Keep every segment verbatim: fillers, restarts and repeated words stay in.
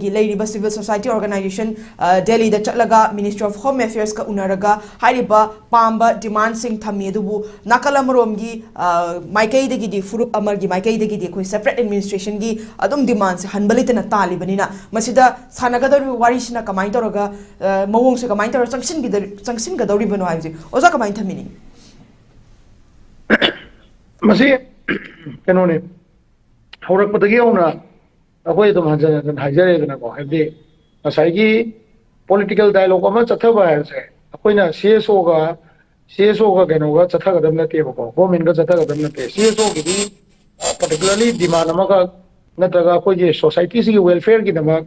ꯂꯩꯔꯤꯕ civil society organization, ꯑ, ꯗꯦꯜꯂꯤꯗ ꯆꯠꯂꯒ Ministry of Home Affairs ꯀ ꯎꯅꯔꯒ ꯍꯥꯏꯔꯤꯕ ꯄꯥꯝꯕ demand ꯁꯤꯡ ꯊꯝꯃꯤ꯫ ꯑꯗꯨꯕꯨ ꯅꯥꯀꯜ ꯑꯃꯔꯣꯝꯒꯤ, ꯑ, ꯃꯥꯏꯀꯩꯗꯒꯤꯗꯤ, ꯐꯨꯔꯨꯞ ꯑꯃꯒꯤ ꯃꯥꯏꯀꯩꯗꯒꯤꯗꯤ ꯑꯩꯈꯣꯏ separate administration ꯒꯤ ꯑꯗꯨꯝ demand ꯁꯦ ꯍꯟꯕ ꯂꯩꯇꯅ ꯇꯥꯜꯂꯤꯕꯅꯤꯅ, ꯃꯁꯤꯗ ꯁꯥꯟꯅꯒꯗꯧꯔꯤꯕ ꯋꯥꯔꯤꯁꯤꯅ ꯀꯃꯥꯏꯅ ꯇꯧꯔꯒ, ꯑ, ꯃꯑꯣꯡꯁꯦ ꯀꯃꯥꯏꯅ ꯇꯧꯔꯒ ꯆꯪꯁꯤꯟꯈꯤꯗ-, ꯆꯪꯁꯤꯟꯒꯗꯧꯔꯤꯕꯅꯣ ꯍꯥꯏꯕꯁꯦ ꯑꯣꯖꯥ ꯀꯃꯥꯏꯅ ꯊꯝꯕꯤꯅꯤꯡꯉꯤ? ꯃꯁꯤ ꯀꯩꯅꯣꯅꯤ, ꯍꯧꯔꯛꯄꯗꯒꯤ ꯍꯧꯅ ꯑꯩꯈꯣꯏ ꯑꯗꯨꯝ ꯍꯟꯖꯟ ꯍꯟꯖꯟ ꯍꯥꯏꯖꯔꯦꯗꯅꯀꯣ꯫ ꯍꯥꯏꯕꯗꯤ ꯉꯁꯥꯏꯒꯤ political dialogue ꯑꯃ ꯆꯠꯊꯕ ꯍꯥꯏꯕꯁꯦ ꯑꯩꯈꯣꯏꯅ CSO ꯒ, CSO ꯒ ꯀꯩꯅꯣꯒ ꯆꯠꯊꯒꯗꯕ ꯅꯠꯇꯦꯕꯀꯣ, government ꯒ ꯆꯠꯊꯒꯗꯕ ꯅꯠꯇꯦ꯫ CSO ꯒꯤꯗꯤ particularly demand ꯑꯃꯈꯛ ꯅꯠꯇ꯭ꯔꯒ ꯑꯩꯈꯣꯏꯒꯤ society ꯁꯤꯒꯤ welfare ꯒꯤꯗꯃꯛ,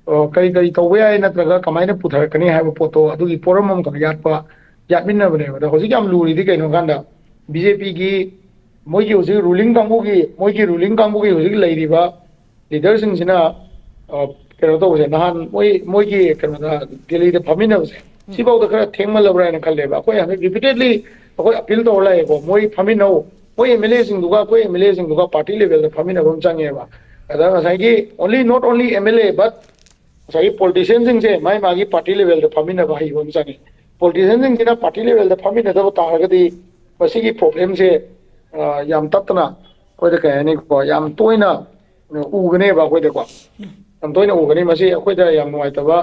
ꯑ, ꯀꯔꯤ ꯀꯔꯤ ꯇꯧꯕ ꯌꯥꯏ ꯅꯠꯇ꯭ꯔꯒ ꯀꯃꯥꯏꯅ ꯄꯨꯊꯔꯛꯀꯅꯤ ꯍꯥꯏꯕ ꯄꯣꯠꯇꯣ, ꯑꯗꯨꯒꯤ forum ꯑꯃꯈꯛ ꯌꯥꯠꯄ, ꯌꯥꯠꯃꯤꯟꯅꯕꯅꯦꯕ꯫ ꯑꯗꯣ ꯍꯧꯖꯤꯛ ꯌꯥꯝ ꯂꯨꯔꯤꯗꯤ ꯀꯩꯅꯣ ꯍꯥꯏ ꯀꯥꯟꯗ, BJP ꯒꯤ ꯃꯣꯏꯒꯤ ꯍꯧꯖꯤꯛ ruling ꯀꯥꯡꯕꯨꯒꯤ, ꯃꯣꯏꯒꯤ ruling ꯀꯥꯡꯕꯨꯒꯤ ꯍꯧꯖꯤꯛ ꯂꯩꯔꯤꯕ leader ꯁꯤꯡꯁꯤꯅ, ꯑ, ꯀꯩꯅꯣ ꯇꯧꯕꯁꯦ, ꯅꯍꯥꯟ ꯃꯣꯏ, ꯃꯣꯏꯒꯤ ꯀꯩꯅꯣꯗ, ꯗꯦꯜꯂꯤꯗ ꯐꯝꯃꯤꯟꯅꯕꯁꯦ, ꯁꯤꯐꯥꯎꯗ ꯈꯔ ꯊꯦꯡꯃꯜꯂꯕ꯭ꯔꯥ ꯍꯥꯏꯅ ꯈꯜꯂꯦꯕ꯫ ꯑꯩꯈꯣꯏ ꯍꯟꯗꯛ repeatedly ꯑꯩꯈꯣꯏ appeal ꯇꯧꯔ ꯂꯥꯛꯑꯦꯀꯣ, ꯃꯣꯏ ꯐꯝꯃꯤꯟꯅꯧ, ꯃꯣꯏ MLA ꯁꯤꯡꯗꯨꯒ ꯑꯩꯈꯣꯏ MLA ꯁꯤꯡꯗꯨꯒ party level ꯗ ꯐꯝꯃꯤꯟꯅꯕ ꯑꯃ ꯆꯪꯉꯦꯕ꯫ ꯑꯗ ꯉꯁꯥꯏꯒꯤ only, not only MLA but ꯉꯁꯥꯏꯒꯤ politician ꯁꯤꯡꯁꯦ ꯃꯥꯏ ꯃꯥꯒꯤ party level ꯗ ꯐꯝꯃꯤꯟꯅꯕ ꯍꯩꯕ ꯑꯃ ꯆꯪꯉꯤ꯫ Politician ꯁꯤꯡꯁꯤꯅ party level ꯗ ꯐꯝꯃꯤꯟꯅꯗꯕ ꯇꯥꯔꯒꯗꯤ ꯃꯁꯤꯒꯤ problem ꯁꯦ, ꯑ, ꯌꯥꯝ ꯇꯞꯇꯅ ꯑꯩꯈꯣꯏꯗ, ꯀꯩ ꯍꯥꯏꯅꯤꯀꯣ, ꯌꯥꯝ ꯇꯣꯏꯅ ꯎꯒꯅꯦꯕ ꯑꯩꯈꯣꯏꯗꯀꯣ, ꯌꯥꯝ ꯇꯣꯏꯅ ꯎꯒꯅꯤ꯫ ꯃꯁꯤ ꯑꯩꯈꯣꯏꯗ ꯌꯥꯝ ꯅꯨꯡꯉꯥꯏꯇꯕ,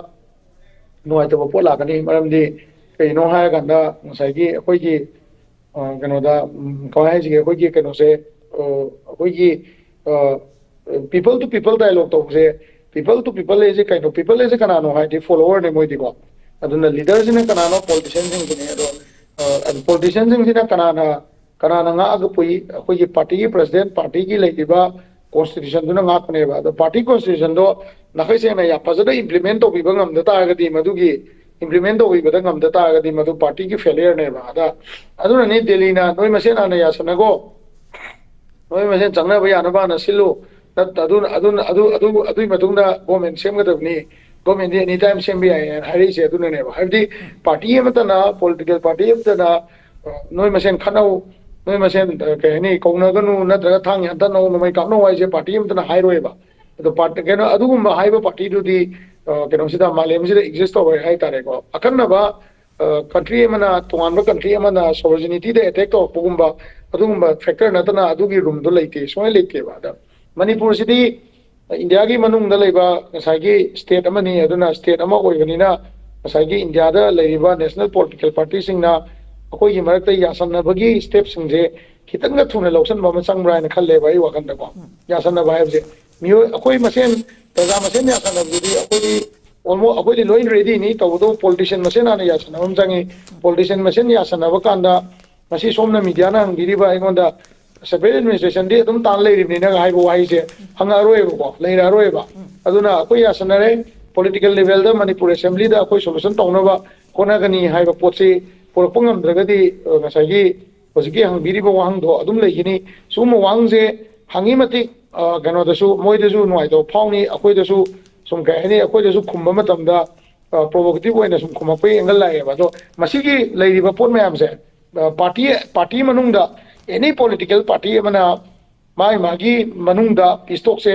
ꯅꯨꯡꯉꯥꯏꯇꯕ ꯄꯣꯠ ꯂꯥꯛꯀꯅꯤ꯫ ꯃꯔꯝꯗꯤ ꯀꯩꯅꯣ ꯍꯥꯏꯔꯀꯥꯟꯗ ꯉꯁꯥꯏꯒꯤ ꯑꯩꯈꯣꯏꯒꯤ, ꯑ, ꯀꯩꯅꯣꯗ, ꯎꯝ, ꯀꯃꯥꯏ ꯍꯥꯏꯁꯤꯒꯦ, ꯑꯩꯈꯣꯏꯒꯤ ꯀꯩꯅꯣꯁꯦ, ꯑ, ꯑꯩꯈꯣꯏꯒꯤ, ꯑ, people to people dialogue ꯇꯧꯕꯁꯦ, people to people ꯍꯥꯏꯁꯦ ꯀꯩꯅꯣ? People ꯍꯥꯏꯁꯦ ꯀꯅꯥꯅꯣ ꯍꯥꯏꯗꯤ follower ꯅꯦ ꯃꯣꯏꯗꯤꯀꯣ꯫ ꯑꯗꯨꯅ leader ꯁꯤꯅ ꯀꯅꯥꯅꯣ? Politician ꯁꯤꯡꯁꯤꯅꯦ꯫ ꯑꯗꯣ, ꯑ, politician ꯁꯤꯡꯁꯤꯅ ꯀꯅꯥꯅ, ꯀꯅꯥꯅ ꯉꯥꯛꯑꯒ ꯄꯨꯏ? ꯑꯩꯈꯣꯏꯒꯤ party ꯒꯤ president, party ꯒꯤ ꯂꯩꯔꯤꯕ constitution ꯗꯨꯅ ꯉꯥꯛꯄꯅꯦꯕ꯫ ꯑꯗꯣ party constitution ꯗꯣ ꯅꯥꯈꯩ ꯁꯦꯡꯅ ꯌꯥꯝ ꯐꯖꯅ implement ꯇꯧꯕꯤꯕ ꯉꯝꯗ ꯇꯥꯔꯒꯗꯤ, ꯃꯗꯨꯒꯤ implement ꯇꯧꯕꯤꯕꯗ ꯉꯝꯗ ꯇꯥꯔꯒꯗꯤ ꯃꯗꯨ party ꯒꯤ failure ꯅꯦꯕ꯫ ꯑꯗ ꯑꯗꯨꯅꯅꯤ ꯗꯦꯜꯂꯤꯅ ꯅꯣꯏ ꯃꯁꯦꯟ ꯍꯥꯟꯅ ꯌꯥꯁꯟꯅꯒꯣ, ꯅꯣꯏ ꯃꯁꯦꯟ ꯆꯪꯅꯕ ꯌꯥꯅꯕ ꯍꯥꯟꯅ ꯁꯤꯜꯂꯨ, ꯅꯠ-, ꯑꯗꯨ, ꯑꯗꯨ, ꯑꯗꯨ, ꯑꯗꯨ, ꯑꯗꯨꯒꯤ ꯃꯇꯨꯡꯗ government ꯁꯦꯝꯒꯗꯕꯅꯤ, government ꯗꯤ any time ꯁꯦꯝꯕ ꯌꯥꯏ ꯍꯥꯏꯅ ꯍꯥꯏꯔꯛꯏꯁꯦ ꯑꯗꯨꯅꯅꯦꯕ꯫ ꯍꯥꯏꯕꯗꯤ party ꯑꯃꯠꯇꯅ, political party ꯑꯃꯠꯇꯅ, ꯑ, ꯅꯣꯏ ꯃꯁꯦꯟ ꯈꯠꯅꯧ, ꯅꯣꯏ ꯃꯁꯦꯟ, ꯑ, ꯀꯩ ꯍꯥꯏꯅꯤ, ꯀꯧꯅꯒꯅꯨ ꯅꯠꯇ꯭ꯔꯒ ꯊꯥꯡ ꯌꯥꯟꯊꯠꯅꯧ, ꯅꯣꯡꯃꯩ ꯀꯥꯞꯅꯧ ꯍꯥꯏꯁꯦ party ꯑꯃꯠꯇꯅ ꯍꯥꯏꯔꯣꯏꯕ꯫ ꯑꯗꯣ ꯄꯥꯔꯇꯤ ꯀꯩꯅꯣ ꯑꯗꯨꯒꯨꯝꯕ ꯍꯥꯏꯕ ꯄꯥꯔꯇꯤꯗꯨꯗꯤ ꯑ, ꯀꯩꯅꯣꯁꯤꯗ, ꯃꯥꯂꯦꯝꯁꯤꯗ ꯑꯦꯛꯖꯤꯁ ꯇꯧꯔꯣꯏ ꯍꯥꯏꯇꯥꯔꯦꯀꯣ꯫ ꯑꯀꯟꯅꯕ ꯀꯟꯇ꯭ꯔꯤ ꯑꯃꯅ, ꯇꯣꯉꯥꯟꯕ ꯀꯟꯇ꯭ꯔꯤ ꯑꯃꯅ ꯁꯣꯚꯔꯖꯤꯅꯤꯇꯤꯗ ꯑꯦꯇꯦꯛ ꯇꯧꯔꯛꯄꯒꯨꯝꯕ, ꯑꯗꯨꯒꯨꯝꯕ ꯐꯦꯛꯇꯔ ꯅꯠꯇꯅ ꯑꯗꯨꯒꯤ ꯔꯨꯝꯗꯣ ꯂꯩꯇꯦ, ꯁꯨꯡꯂꯩ ꯂꯩꯇꯦꯕ꯫ ꯑꯗ ꯃꯅꯤꯄꯨꯔꯁꯤꯗꯤ ꯏꯟꯗꯤꯌꯥꯒꯤ ꯃꯅꯨꯡꯗ ꯂꯩꯕ ꯉꯁꯥꯏꯒꯤ ꯁ꯭ꯇꯦꯠ ꯑꯃꯅꯤ꯫ ꯑꯗꯨꯅ ꯁ꯭ꯇꯦꯠ ꯑꯃ ꯑꯣꯏꯕꯅꯤꯅ ꯉꯁꯥꯏꯒꯤ ꯏꯟꯗꯤꯌꯥꯗ ꯂꯩꯔꯤꯕ ꯅꯦꯁꯅꯦꯜ ꯄꯣꯂꯤꯇꯤꯀꯦꯜ ꯄꯥꯔꯇꯤꯁꯤꯡꯅ ꯑꯩꯈꯣꯏꯒꯤ ꯃꯔꯛꯇ ꯌꯥꯁꯟꯅꯕꯒꯤ ꯁ꯭ꯇꯦꯞꯁꯤꯡꯁꯦ ꯈꯤꯇꯪꯒ ꯊꯨꯅ ꯂꯧꯁꯟꯕ ꯑꯃ ꯆꯪꯕ꯭ꯔꯥ ꯍꯥꯏꯅ ꯈꯜꯂꯦꯕ ꯑꯩ ꯋꯥꯈꯜꯗꯀꯣ꯫ ꯌꯥꯁꯟꯅꯕ ꯍꯥꯏꯕꯁꯦ ꯃꯤꯑꯣꯏ ꯑꯩꯈꯣꯏ ꯃꯁꯦꯟ, ꯄ꯭ꯔꯖꯥ ꯃꯁꯦꯟ ꯌꯥꯁꯟꯅꯕꯗꯨꯗꯤ ꯑꯩꯈꯣꯏꯗꯤ ꯑꯣꯜꯃꯣ ꯑꯩꯈꯣꯏꯗꯤ ꯂꯣꯏ ꯔꯦꯗꯤꯅꯤ꯫ ꯇꯧꯕꯇꯕꯨ ꯄꯣꯂꯤꯇꯤꯁꯤꯌꯟ ꯃꯁꯦꯟ ꯍꯥꯟꯅ ꯌꯥꯁꯟꯅꯕ ꯑꯃ ꯆꯪꯉꯤ꯫ ꯄꯣꯂꯤꯇꯤꯁꯤꯌꯟ ꯃꯁꯦꯟ ꯌꯥꯁꯟꯅꯕ ꯀꯥꯟꯗ ꯉꯁꯤ ꯁꯣꯝꯅ ꯃꯤꯗꯤꯌꯥꯅ ꯍꯪꯕꯤꯔꯤꯕ ꯑꯩꯉꯣꯟꯗ ꯁꯦꯄꯔꯦꯠ ꯑꯦꯗꯃꯤꯅꯤꯁꯇ꯭ꯔꯦꯁꯟꯗꯤ ꯑꯗꯨꯝ ꯇꯥꯟ ꯂꯩꯔꯤꯕꯅꯤꯅ ꯍꯥꯏꯕ ꯋꯥꯍꯩꯁꯦ ꯍꯪꯉꯛꯑꯔꯣꯏꯕꯀꯣ, ꯂꯩꯔꯛꯑꯔꯣꯏꯕ꯫ ꯑꯗꯨꯅ ꯑꯩꯈꯣꯏ ꯌꯥꯁꯟꯅꯔꯦ꯫ ꯄꯣꯂꯤꯇꯤꯀꯦꯜ ꯂꯦꯚꯦꯜꯗ ꯃꯅꯤꯄꯨꯔ ꯑꯦꯁꯦꯝꯕ꯭ꯂꯤꯗ ꯑꯩꯈꯣꯏ ꯁꯣꯂꯨꯁꯟ ꯇꯧꯅꯕ ꯍꯣꯠꯅꯒꯅꯤ ꯍꯥꯏꯕ ꯄꯣꯠꯁꯤ ꯄꯨꯔꯛꯄ ꯉꯝꯗ꯭ꯔꯒꯗꯤ, ꯑ, ꯉꯁꯥꯏꯒꯤ ꯍꯧꯖꯤꯛꯀꯤ ꯍꯪꯕꯤꯔꯤꯕ ꯋꯥꯍꯪꯗꯣ ꯑꯗꯨꯝ ꯂꯩꯈꯤꯅꯤ꯫ ꯁꯤꯒꯨꯝꯕ ꯋꯥꯍꯪꯁꯦ ꯍꯪꯉꯤ ꯃꯇꯤꯛ, ꯑ, ꯀꯩꯅꯣꯗꯁꯨ, ꯃꯣꯏꯗꯁꯨ ꯅꯨꯡꯉꯥꯏꯇꯕ ꯐꯥꯎꯅꯤ, ꯑꯩꯈꯣꯏꯗꯁꯨ ꯁꯨꯝ, ꯀꯩ ꯍꯥꯏꯅꯤ, ꯑꯩꯈꯣꯏꯗꯁꯨ ꯈꯨꯝꯕ ꯃꯇꯝꯗ, ꯑ, ꯄ꯭ꯔꯣꯚꯣꯀꯦꯇꯤꯚ ꯑꯣꯏꯅ ꯁꯨꯝ ꯈꯨꯝꯃꯛꯄꯒꯤ ꯑꯦꯡꯒꯜ ꯂꯥꯛꯑꯦꯕ꯫ ꯑꯗꯣ ꯃꯁꯤꯒꯤ ꯂꯩꯔꯤꯕ ꯄꯣꯠ ꯃꯌꯥꯝꯁꯦ, ꯑ, ꯄꯥꯔꯇꯤ, ꯄꯥꯔꯇꯤ ꯃꯅꯨꯡꯗ, ꯑꯦꯅꯤ ꯄꯣꯂꯤꯇꯤꯀꯦꯜ ꯄꯥꯔꯇꯤ ꯑꯃꯅ ꯃꯥꯒꯤ ꯃꯥꯒꯤ ꯃꯅꯨꯡꯗ ꯄꯤꯁ ꯇꯣꯛꯁꯦ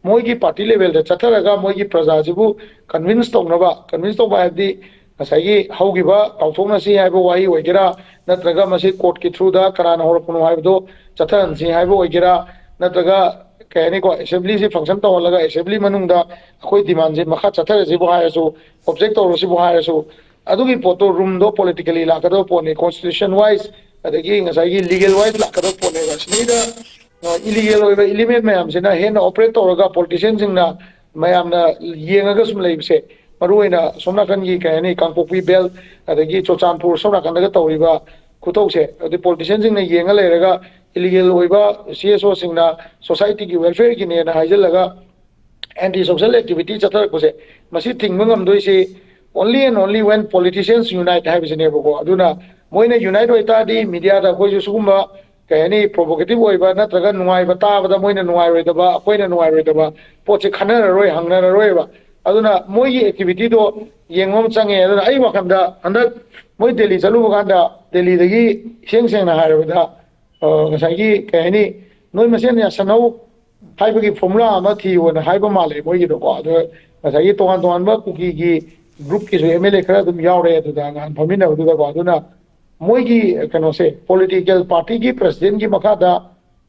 ꯃꯣꯏꯒꯤ ꯄꯥꯔꯇꯤ ꯂꯦꯚꯦꯜꯗ ꯆꯠꯊꯔꯒ ꯃꯣꯏꯒꯤ ꯄ꯭ꯔꯖꯥꯁꯤꯕꯨ ꯀꯟꯚꯤꯟꯁ ꯇꯧꯅꯕ, ꯀꯟꯚꯤꯟꯁ ꯇꯧꯕ ꯍꯥꯏꯕꯗꯤ ꯉꯁꯥꯏꯒꯤ ꯍꯧꯈꯤꯕ ꯀꯥꯎꯊꯣꯛꯅꯁꯤ ꯍꯥꯏꯕ ꯋꯥꯍꯩ ꯑꯣꯏꯒꯦꯔꯥ, ꯅꯠꯇ꯭ꯔꯒ ꯃꯁꯤ ꯀꯣꯔꯠꯀꯤ ꯊ꯭ꯔꯨꯗ ꯀꯅꯥꯅ ꯍꯧꯔꯛꯄꯅꯣ ꯍꯥꯏꯕꯗꯣ ꯆꯠꯊꯍꯟꯁꯤ ꯍꯥꯏꯕ ꯑꯣꯏꯒꯦꯔꯥ, ꯅꯠꯇ꯭ꯔꯒ, ꯀꯩ ꯍꯥꯏꯅꯤꯀꯣ, ꯑꯦꯁꯦꯝꯕ꯭ꯂꯤꯁꯤ ꯐꯪꯁꯟ ꯇꯧꯍꯜꯂꯒ ꯑꯦꯁꯦꯝꯕ꯭ꯂꯤ ꯃꯅꯨꯡꯗ ꯑꯩꯈꯣꯏ ꯗꯤꯃꯥꯟꯁꯦ ꯃꯈꯥ ꯆꯠꯊꯔꯁꯤꯕꯨ ꯍꯥꯏꯔꯁꯨ, ꯑꯣꯕꯖꯦꯛ ꯇꯧꯔꯁꯤꯕꯨ ꯍꯥꯏꯔꯁꯨ, ꯑꯗꯨꯒꯤ ꯄꯣꯠꯇꯣ ꯔꯨꯝꯗꯣ ꯄꯣꯂꯤꯇꯤꯀꯦꯂꯤ ꯂꯥꯛꯀꯗꯕ ꯄꯣꯠꯅꯤ, ꯀꯣꯟꯁꯇꯤꯇ꯭ꯌꯨꯁꯟ ꯋꯥꯏꯁ ꯑꯗꯒꯤ ꯉꯁꯥꯏꯒꯤ ꯂꯤꯒꯦꯜ ꯋꯥꯏꯁ ꯂꯥꯛꯀꯗꯕ ꯄꯣꯠꯅꯦꯕ꯫ ꯁꯤꯗꯩꯗ ꯏꯂꯤꯒꯦꯜ ꯑꯣꯏꯕ ꯏꯂꯤꯃꯦꯟ ꯃꯌꯥꯝꯁꯤꯅ ꯍꯦꯟꯅ ꯑꯣꯄꯔꯦꯠ ꯇꯧꯔꯒ ꯄꯣꯂꯤꯇꯤꯁꯤꯌꯟꯁꯤꯡꯅ ꯃꯌꯥꯝꯅ ꯌꯦꯡꯉꯒ ꯁꯨꯝ ꯂꯩꯕꯁꯦ, ꯃꯔꯨꯑꯣꯏꯅ ꯑꯁꯣꯝ ꯅꯥꯀꯟꯒꯤ, ꯀꯩ ꯍꯥꯏꯅꯤ, ꯀꯥꯡꯄꯣꯛꯄꯤ ꯕꯦꯜ ꯑꯗꯒꯤ ꯆꯨꯔꯆꯥꯟꯄꯨꯔ ꯁꯣꯝ ꯅꯥꯀꯟꯗꯒ ꯇꯧꯔꯤꯕ ꯈꯨꯇꯧꯁꯦ, ꯑꯗꯩ ꯄꯣꯂꯤꯇꯤꯁꯤꯌꯟꯁꯤꯡꯅ ꯌꯦꯡꯉ ꯂꯩꯔꯒ ꯏꯂꯤꯒꯦꯜ ꯑꯣꯏꯕ ꯁꯤ ꯑꯦꯁ ꯑꯣꯁꯤꯡꯅ ꯁꯣꯁꯥꯏꯇꯤꯒꯤ ꯋꯦꯜꯐꯤꯌꯔꯒꯤꯅꯦꯅ ꯍꯥꯏꯖꯤꯜꯂꯒ ꯑꯦꯟꯇꯤ ꯁꯣꯁꯦꯜ ꯑꯦꯛꯇꯤꯚꯤꯇꯤ ꯆꯠꯊꯔꯛꯄꯁꯦ, ꯃꯁꯤ ꯊꯤꯡꯕ ꯉꯝꯗꯣꯏꯁꯤ only and only when politicians unite ꯍꯥꯏꯕꯁꯤꯅꯦꯕꯀꯣ꯫ ꯑꯗꯨꯅ ꯃꯣꯏꯅ ꯌꯨꯅꯥꯏꯠ ꯑꯣꯏꯇꯥꯔꯗꯤ ꯃꯤꯗꯤꯌꯥꯗ ꯑꯩꯈꯣꯏꯁꯨ ꯁꯤꯒꯨꯝꯕ, ꯀꯩ ꯍꯥꯏꯅꯤ, ꯄ꯭ꯔꯣꯚꯣꯀꯦꯇꯤꯚ ꯑꯣꯏꯕ ꯅꯠꯇ꯭ꯔꯒ ꯅꯨꯡꯉꯥꯏꯕ, ꯇꯥꯕꯗ ꯃꯣꯏꯅ ꯅꯨꯡꯉꯥꯏꯔꯣꯏꯗꯕ, ꯑꯩꯈꯣꯏꯅ ꯅꯨꯡꯉꯥꯏꯔꯣꯏꯗꯕ ꯄꯣꯠꯁꯦ ꯈꯟꯅꯔꯔꯣꯏ, ꯍꯪꯅꯔꯔꯣꯏꯕ꯫ ꯑꯗꯨꯅ ꯃꯣꯏꯒꯤ ꯑꯦꯛꯇꯤꯚꯤꯇꯤꯗꯣ ꯌꯦꯡꯕ ꯑꯃ ꯆꯪꯉꯦ꯫ ꯑꯗꯨꯅ ꯑꯩ ꯋꯥꯈꯜꯗ ꯍꯟꯗꯛ ꯃꯣꯏ ꯗꯦꯜꯂꯤ ꯆꯠꯂꯨꯕ ꯀꯥꯟꯗ, ꯗꯦꯜꯂꯤꯗꯒꯤ ꯏꯁꯦꯡ ꯁꯦꯡꯅ ꯍꯥꯏꯔꯕꯗ, ꯑ, ꯉꯁꯥꯏꯒꯤ, ꯀꯩ ꯍꯥꯏꯅꯤ, ꯅꯣꯏ ꯃꯁꯦꯟ ꯌꯥꯁꯟꯅꯧ, ꯍꯥꯏꯕꯒꯤ ꯐꯣꯔꯃꯨꯂꯥ ꯑꯃ ꯊꯤꯌꯣꯅ ꯍꯥꯏꯕ ꯃꯥꯜꯂꯦ ꯃꯣꯏꯒꯤꯗꯣꯀꯣ꯫ ꯑꯗꯣ ꯉꯁꯥꯏꯒꯤ ꯇꯣꯉꯥꯟ ꯇꯣꯉꯥꯟꯕ ꯀꯨꯀꯤꯒꯤ ꯒ꯭ꯔꯨꯞꯀꯤꯁꯨ ꯑꯦꯝ ꯑꯦꯜ ꯑꯦ ꯈꯔ ꯑꯗꯨꯝ ꯌꯥꯎꯔꯦ ꯑꯗꯨꯗ ꯉꯍꯥꯟ ꯐꯝꯃꯤꯟꯅꯕꯗꯨꯗꯀꯣ꯫ ꯑꯗꯨꯅ ꯃꯣꯏꯒꯤ ꯀꯩꯅꯣꯁꯦ, ꯄꯣꯂꯤꯇꯤꯀꯦꯜ ꯄꯥꯔꯇꯤꯒꯤ ꯄ꯭ꯔꯁꯤꯗꯦꯟꯒꯤ ꯃꯈꯥꯗ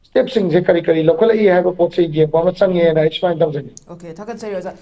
ꯁ꯭ꯇꯦꯞꯁꯤꯡꯁꯦ ꯀꯔꯤ ꯀꯔꯤ ꯂꯧꯈꯠꯂꯛꯏ ꯍꯥꯏꯕ ꯄꯣꯠꯁꯦ ꯌꯦꯡꯕ ꯑꯃ ꯆꯪꯉꯦꯅ ꯑꯩ ꯁꯨꯃꯥꯏꯅ ꯇꯧꯖꯅꯤꯡꯉꯤ꯫ ꯑꯣꯀꯦ, ꯊꯥꯒꯠꯆꯔꯤ ꯑꯣꯖꯥ꯫